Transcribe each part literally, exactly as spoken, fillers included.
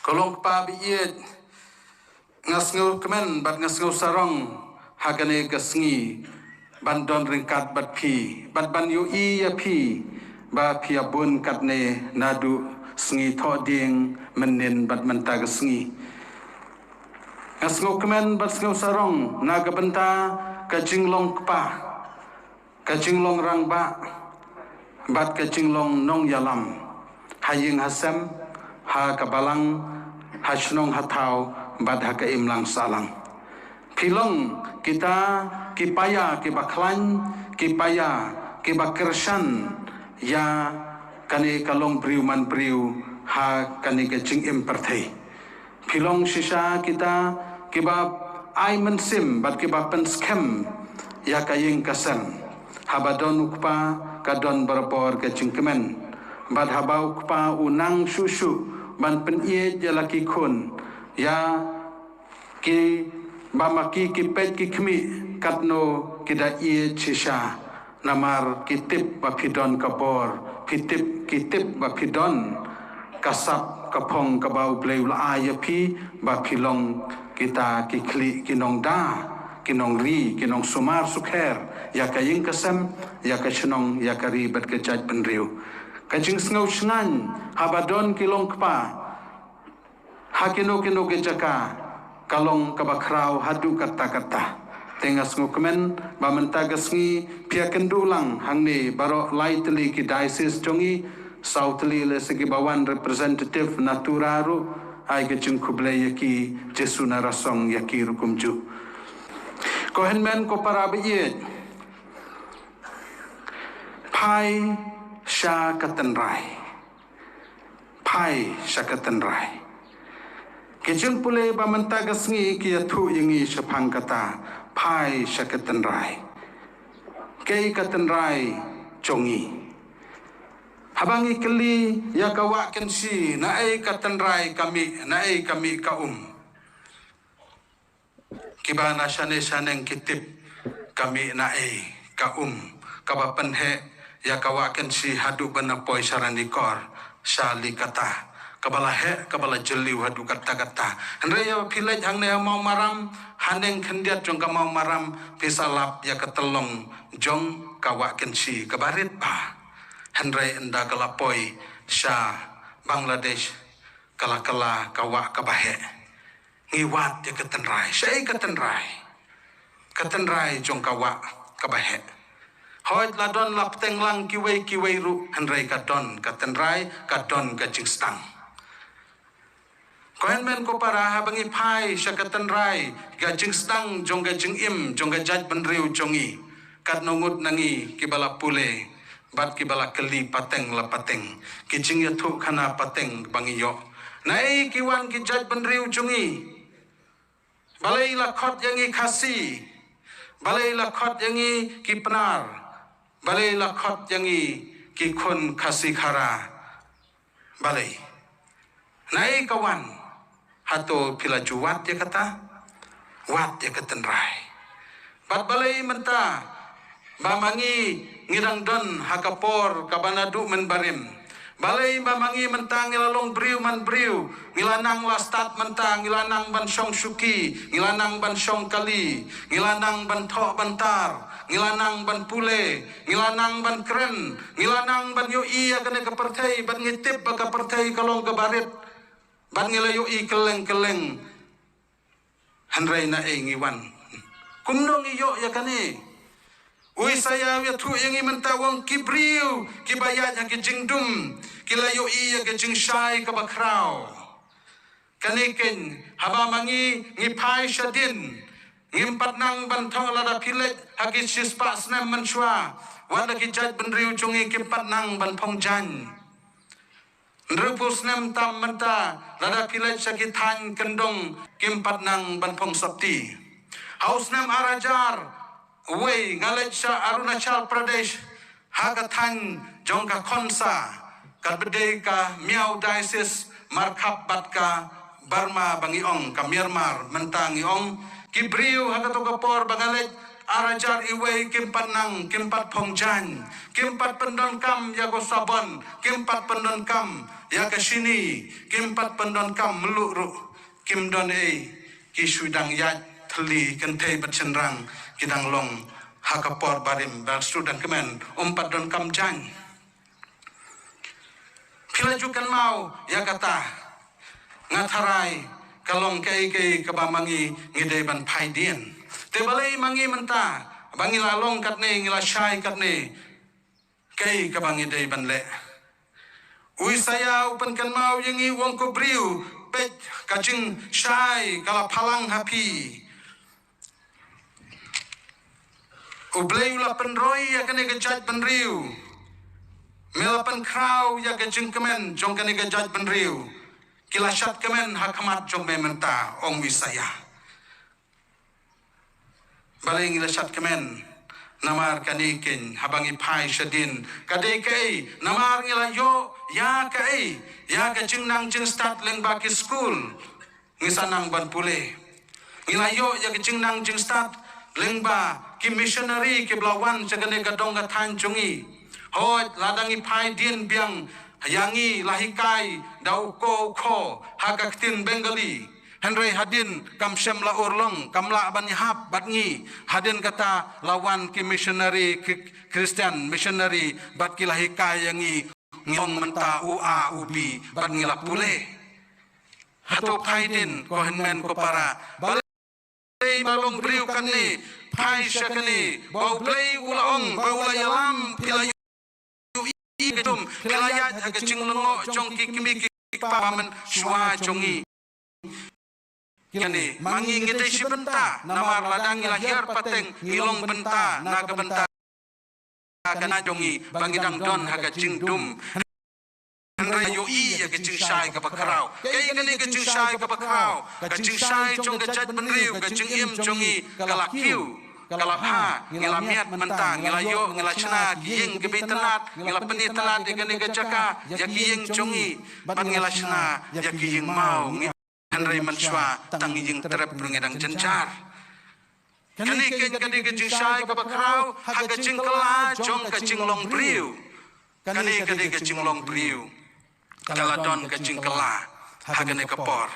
Ko long kpa ba ïeit, nga sngewkmen bad nga sngewsarong ha kane ka sngi ban don ryngkat bad phi bad ban ïohi ïa phi ba phi ïa bun katne naduh sngi Thohdieng mynnin bad mynta ka sngi. Nga sngewkmen bad sngewsarong na ka bynta ka jinglong kpa, ka jinglong rangbah bad ka jinglong nongïalam ha ïing ha sem, ha ka balang, ha shnong ha thaw bad ha ka imlang sahlang. Phi long kita ki paia kiba khlaiñ, ki paia kiba kyrshan ïa kane ka long briew man briew ha kane ka jingim pyrthei. Phi long shisha kita kiba ai mynsiem bad kiba pynskhem ïa ka ïing ka sem. Haba don u kpa ka don barabor ka jingkmen. Bad haba u kpa u nang shuh shuh ban pynïeit ïa la ki khun, ïa ki ba ma ki ki peit ki khmih katno ki da ïeit shisha. Namar ki tip ba phi don ka bor, phi tip, ki tip ba phi don ka sap ka phong kaba U Blei u la ai ïa phi, ba phi long kita ki khlieh ki nongda, ki nongri, ki nongsumar sukher ïa ka ïing ka sem, ïa ka shnong, ïa ka ri bad ka jaitbynriew. Ka jingsngew shngaiñ haba don ki long kpa ha kino kino ki jaka ka long kaba khraw haduh katta katta. Te nga sngewkmen ba mynta ka sngi phi ïa kynduh lang hangne baroh lai tylli ki diocese jong ngi, saw tylli lehse kiba wan representative na Tura ruh, ai ka jingkhublei ïa ki, Jisu na rasong ïa ki ruh kumjuh. Ko hynmen ko para ba ïeit, phai sha ka tynrai. Phai sha ka tynrai. Ki jingpule ba mynta ka sngi ki ïathuh ïa ngi shaphang kata, phai sha ka tynrai. Kaei ka tynrai jong ngi? Haba ngi kylli ïa ka Wah Kynshi, naei ka tynrai ka mih, naei ka mih ka um? Kiba na shane shaneng ki tip ka mih naei ka um, kaba pynheh ïa ka Wah Kynshi haduh ban poi sha Ranikor, sha Likata, kaba la heh, kaba la jylliew haduh katta katta. Hynrei ïa phi leit hangne ha Mawmaram, haneng khyndiat jong ka Mawmaram phi sa lap ïa ka tyllong jong ka Wah Kynshi kaba rit bha. Hynrei ynda ka la poi sha Bangladesh, ka la kylla ka wah kaba heh. Ngi wad ïa ka tynrai. Shaei ka tynrai? Ka tynrai jong ka wah kaba heh. Hooid, la don la bteng lang kiwei kiwei ruh, hynrei ka don ka tynrai, ka don ka jingstang. Ko hynmen ko para, haba ngi phai sha ka tynrai, ka jingstang jong ka jingim jong ka jaitbynriew jong ngi, katno ngut na ngi kiba la pule bad kiba la kylli pateng la pateng, ki jingïathuhkhana pateng ba ngi ïoh. Naei ki wan ki jaitbynriew jong ngi? Balei la khot ïa ngi Khasi? Balei la khot ïa ngi ki Pnar? Balei la khot ïa ngi ki khun Khasi Khara? Balei? Naei ka wan? Hato phi la ju wad ïa kata? Wad ïa ka tynrai. Bad balei mynta ba ma ngi ngi dang don ha ka por kaba naduh mynbarim? Balei ba ma ngi mynta ngi la long briew man briew, ngi la nang la stad mynta, ngi la nang ban shong shuki, ngi la nang ban shong kali, ngi la nang ban thoh ban tar, ngi la nang ban pule, ngi la nang ban kren, ngi la nang ban ïohi ïa kane ka pyrthei, bad ngi tip ba ka pyrthei ka long kaba rit, bad ngi la ïohi kylleng kylleng. Hynrei naei ngi wan? Kumno ngi ïoh ïa kane? U Isaïah u ïathuh ïa ngi mynta, u ong, ki briew kiba ïaid ha ki jingdum ki la ïohi ïa ki jingshai kaba khraw. Kane keiñ, haba ma ngi ngi phai shadien, ngim pat nang ban thoh, lada phi leit ha ki shispah snem mynshuwa, wat la ki jaitbynriew jong ngi kim pat nang ban phong jaiñ. Hynriewphew snem tam mynta, lada phi leit sha ki thaiñ kyndong, kim pat nang ban phong sopti. Ha u snem ar hajar wei nga leit sha Arunachal Pradesh, ha ka thaiñ jong ka Khonsa, kaba dei ka Miao Diocese markhap bad ka Burma ba ngi ong, ka Myanmar mynta ngi ong. Ki briew ha kato ka por ba nga leit, ar hajar iwei kim pat nang, kim pat phong jaiñ, kim pat pyndonkam ïa ka sabon, kim pat pyndonkam ïa ka shini, kim pat pyndonkam mluh ruh, kim don ei, ki shu dang ïaid thylli kynthei bad shynrang, ki dang long ha ka por barim, ba shu dang kmen, ym pat donkam jaiñ. Phi la ju kynmaw ïa kata, nga tharai ka long kaei kaei kaba ma ngi ngi dei ban phai dien. Te balei ma ngi mynta ba ngi la long katne, ngi la shai katne, kaei kaba ngi dei ban leh? U Isaïah u pynkynmaw ïa ngi, u ong, ko briew, peit, ka jingshai ka la phalang ha phi. U Blei u la pynroi ïa kane ka jaitbynriew. Me la pynkhraw ïa ka jingkmen jong kane ka jaitbynriew. Ki la shad kmen ha khmat jong me mynta, ong u Isaïah. Balei ngi la shad kmen? Namar kane keiñ, haba ngi phai shadien, ka dei kaei? Namar ngi la ïoh ïa kaei? Ïa ka jingnang jingstad lyngba ki skul. Ngi sa nang ban pule. Ngi la ïoh ïa ka jingnang jingstad lyngba ki missionary kiba la wan sha kane ka dong ka thaiñ jong ngi. Hooid, lada ngi phai dien biang, ïa ngi la hikai da u ko u kho ha ka ktien Bengali. Hynrei hadien kam shym la urlong, kam lah ban ïahap bad ngi. Hadien kata la wan ki missionary, ki Christian missionary, bad ki la hikai ïa ngi. Ngi long mynta u A u B, bad ngi la pule. Hato phai dien, ko hynmen ko para? Balei ba long briew kane, phai sha kane, ba U Blei u la ong, ba u la ïalam, phi la ïohi ka dum, phi la ïaid ha ka jinglyngngoh jong ki kmie ki kpa mynshuwa jong ngi. Kane, ma ngi ngi dei shi bynta, namar lada ngi la hiar pateng, ngi long bynta na ka bynta ka na jong ngi, ba ngi dang don ha ka jingdum. Hynrei ïohi ïa ka jingshai kaba khraw. Kaei kane ka jingshai kaba khraw? Ka jingshai jong ka jaitbynriew, ka jingim jong ngi ka la kiew, ka la bha. Ngi la miat mynta, ngi la ïoh, ngi la shna ki ïing kiba itynnad, ngi la pynitynnad ïa kane ka jaka, ïa ki ïing jong ngi, bad ngi la shna ïa ki ïing maw, ngi Hynrei mynshuwa tang ïing trep ruh ngi dang jynjar. Kane keiñ ka dei ka jingshai kaba khraw ha ka jingkylla jong ka jinglong briew. Kane ka dei ka jinglong briew. Ka la don ka jingkylla ha kane ka por.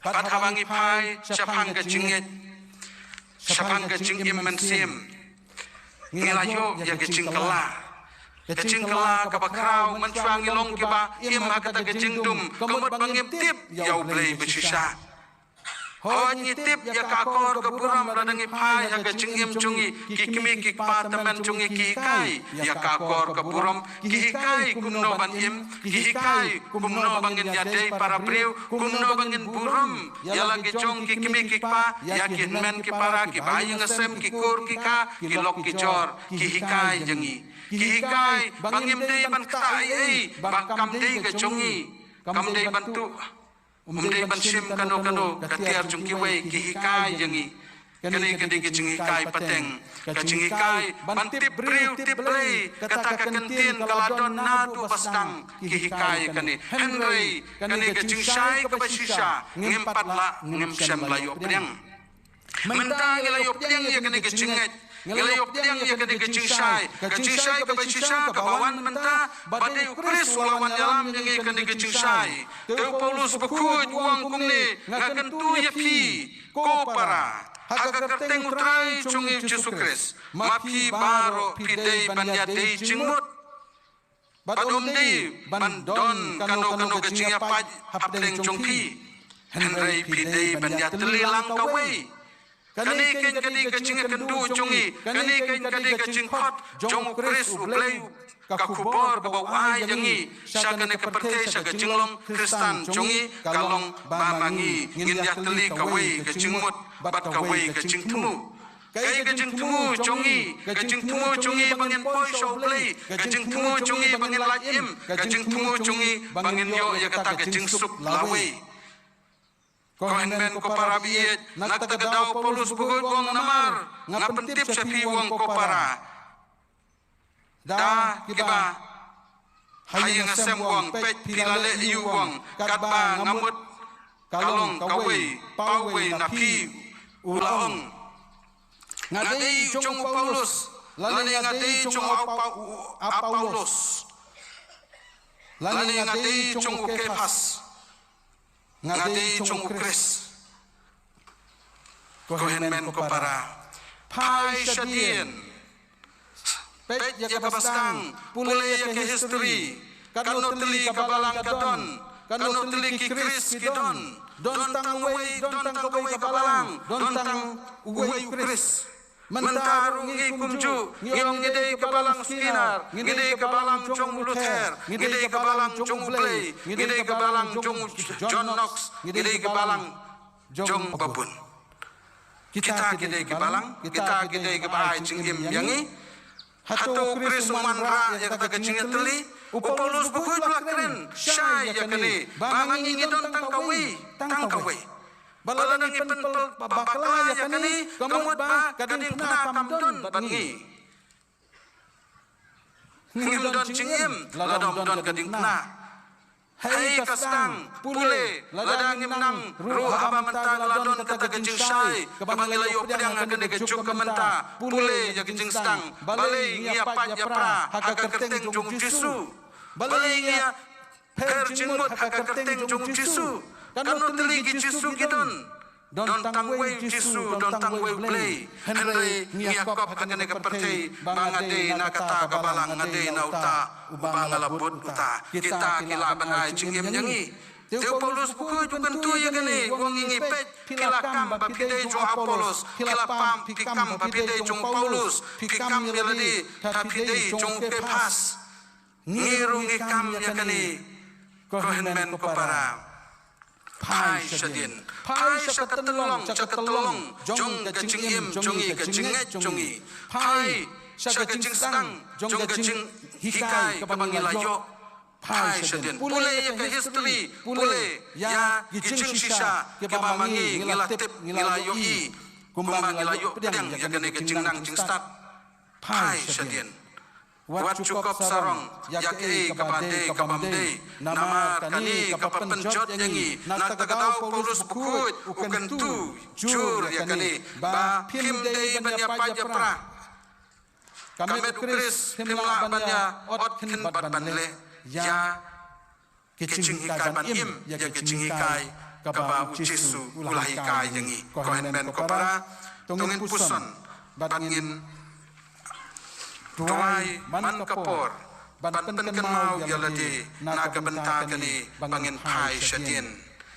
Bad haba ngi phai shaphang ka jingngeit, shaphang ka jingim mynsiem, ngi la ïoh ïa ka jingkylla. Ka jingkylla kaba khraw, mynshuwa ngi long kiba im ha kata ka jingdum, ka mut ba ngim tip ïa U Blei ba shisha. Hooid, ngi tip ïa ka akor ka burom lada ngi phai ha ka jingim jong ngi, ki kmie ki kpa tymmen jong ngi ki hikai ïa ka akor ka burom, ki hikai kumno ban im, ki hikai kumno ba ngin ïadei para briew, kumno ba ngin burom ïa la ki jong ki kmie ki kpa, ïa ki hynmen ki para, ki ba ïing sem, ki kur ki kha, ki lok ki jor, ki hikai ïa ngi. Ki hikai ba ngim dei ban ktah ei ei ba kam dei ka jong ngi. Kam dei ban tuh, um dei ban shim kano kano ka tiar jong kiwei, ki hikai ïa ngi. Kane ka dei ka jinghikai pateng, ka jinghikai ban tip briew tip Blei. Kata ka kyntien ka la don naduh ba sdang ki hikai kane. Hynrei kane ka jingshai kaba shisha ngim pat lah, ngim shym la ïoh pdiang. Mynta ngi la ïoh pdiang ïa kane ka jingngeit, ngi la ïoh pdiang ïa kane ka jingshai, ka jingshai kaba shisha kaba wan mynta, ba dei U Khrist u la wan ïalam ïa ngi kane ka jingshai. Te u Paulus bakhuid u ong kumne, nga kyntu ïa phi ko para, ha ka kyrteng U Trai jong ngi U Jisu Khrist, ma phi baroh phi dei ban ïadei jingmut. Bad um dei ban don kano kano ka jingïapait hapdeng jong phi. Hynrei phi dei ban ïatylli lang kawei. Kane keiñ ka dei ka jingïakynduh jong ngi, kane keiñ ka dei ka jingkhot jong U Khrist U Blei, ka khubor kaba u ai ïa ngi sha kane ka pyrthei, sha ka jinglong Khristan jong ngi, ka long ba ma ngi ngin ïatylli kawei ka jingmut bad kawei ka jingthmu. Kaei ka jingthmu jong ngi? Ka jingthmu jong ngi ba ngin poi sha U Blei, ka jingthmu jong ngi ba ngin lait im, ka jingthmu jong ngi ba ngin ïoh ïa kata ka jingsuk lawei. Ko hynmen ko para baieit, na kata ka daw Paulus bakhuid u ong namar nga pyntip sha phi, u ong, ko para, da kiba ha ïing ha sem, u ong, peit phi la leh aïu, u ong, katba nga mut ka long kawei pa uwei na phi, u la ong. Nga dei jong u Paulus, lane nga dei jong u Apollos, lane nga dei jong u Kephas, nga dei jong u Khrist. Ko hynmen ko para, phai shadien. Peit ïa kaba sdang, pule ïa ka history. Katno tylli ka balang ka don, katno tylli ki Khrist ki don. Don tang uwei, don tang kawei ka balang, don tang uwei u Khrist. Mynta ruh ngi kumjuh, ngi ong ngi dei ka balang Skinner, ngi dei ka balang jong u Luther, ngi dei ka balang jong u Blei, ngi dei ka balang jong u John Knox, ngi dei ka balang jong babun. Kita ki dei ki balang, kita ki dei kiba ai jingim ïa ngi. Hato u Khrist u wanrah ïa kata ka jingïatylli? U Paulus bakhuid u la kren shai ïa kane, ba ma ngi ngi don tang kawei, tang kawei. Ba lada ngi pynbakla ïa kane, ka mut ba ka diengphna kam don bad ngi. Ngim don jingim lada ym don ka diengphna. Hei ka sdang, pule, lada ngim nang ruh haba mynta la don kata ka jingshai kaba ngi la ïoh pdiang ha kane ka juk ka mynta. Pule ïa ka jingsdang, balei ngi ïapait ïapra ha ka kyrteng jong u Jisu? Balei ngi ïa pher jingmut ha ka kyrteng jong u Jisu? Katno tylli ki Jisu ki don? Don tang uwei u Jisu, don tang uwei u Blei. Hynrei ngi ïakop ha kane ka pyrthei ba nga dei na kata ka balang, nga dei na uta uba nga la bud uta. Kita ki lah ban ai jingim ïa ngi. Te u Paulus bakhuid u kyntu ïa kane, u ong ïa ngi, peit, phi la kam ba phi dei jong u Apollos, phi la pam, phi kam ba phi dei jong u Paulus, phi kam ïa lade ba phi dei jong u Kephas. Ngi ruh ngi kam ïa kane, ko hynmen ko para. Phai shadien. Phai sha ka tyllong, sha ka tyllong jong ka jingim jong ngi, ka jingngeit jong ngi. Phai sha ka jingsdang jong ka jinghikai kaba ngi la ïoh. Phai shadien. Pule ïa ka history, pule ïa ki jingshisha kiba ma ngi ngi la tip, ngi la ïohi, kumba ngi la ïoh pdiang ïa kane ka jingnang jingstad. Phai shadien. Wat shu kop sarong ïa kaei kaba dei, kaba ym dei. Namar kane ka pynjot ïa ngi. Na kata ka daw u Paulus bakhuid u kyntu jur ïa kane, ba phim dei ban ïapait ïapra. Ka met u Khrist phim lah ban ïa ot khyndiat ban leh ïa ka jinghikai, ban im ïa ka jinghikai kaba u Jisu u la hikai ïa ngi. Ko hynmen ko para, to ngin puson bad ngin duwai man ka por ban pynkynmaw ïa lade na ka bynta kane, ba ngin phai shadien,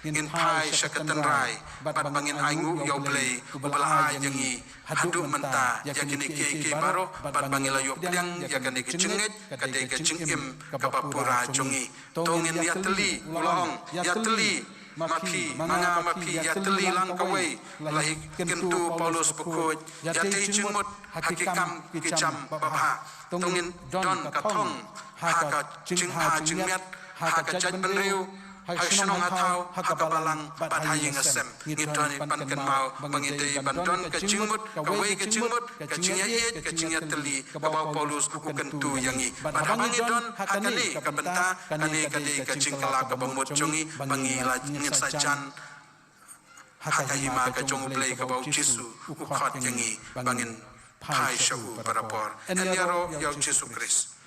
ngin phai sha ka tynrai, bad ba ngin ainguh ïa U Blei uba la ai ïa ngi haduh mynta ïa kine kiei kiei baroh, bad ba ngi la ïoh pdiang ïa kane ka jingngeit, ka dei ka jingim kaba pura jong ngi. To ngin ïatylli, u la ong, ïatylli ma phi, ma nga ma phi, ïatylli lang kawei. La hi kyntu u Paulus bakhuid, ïa tei jingmut ha ki kam ki jam babha. To ngin don ka thong ha ka jingbha jingmiat, ha ka jaitbynriew, ha shnong ha thaw, ha ka balang bad ha ïing ha sem. Ngi don ban pynkynmaw ba ngi dei ban don ka jingmut, kawei ka jingmut, ka jingïaieit, ka jingïatylli kaba u Paulus u kyntu ïa ngi. Bad haba ngi don ha kane ka bynta, kane ka dei ka jingkylla kaba mut jong ngi ba ngi la, ngin sa jan ha ka hima ka jong U Blei kaba u Jisu u khot ïa ngi ba ngin phai sha u barabor. Yn ïaroh ïa u Jisu Khrist.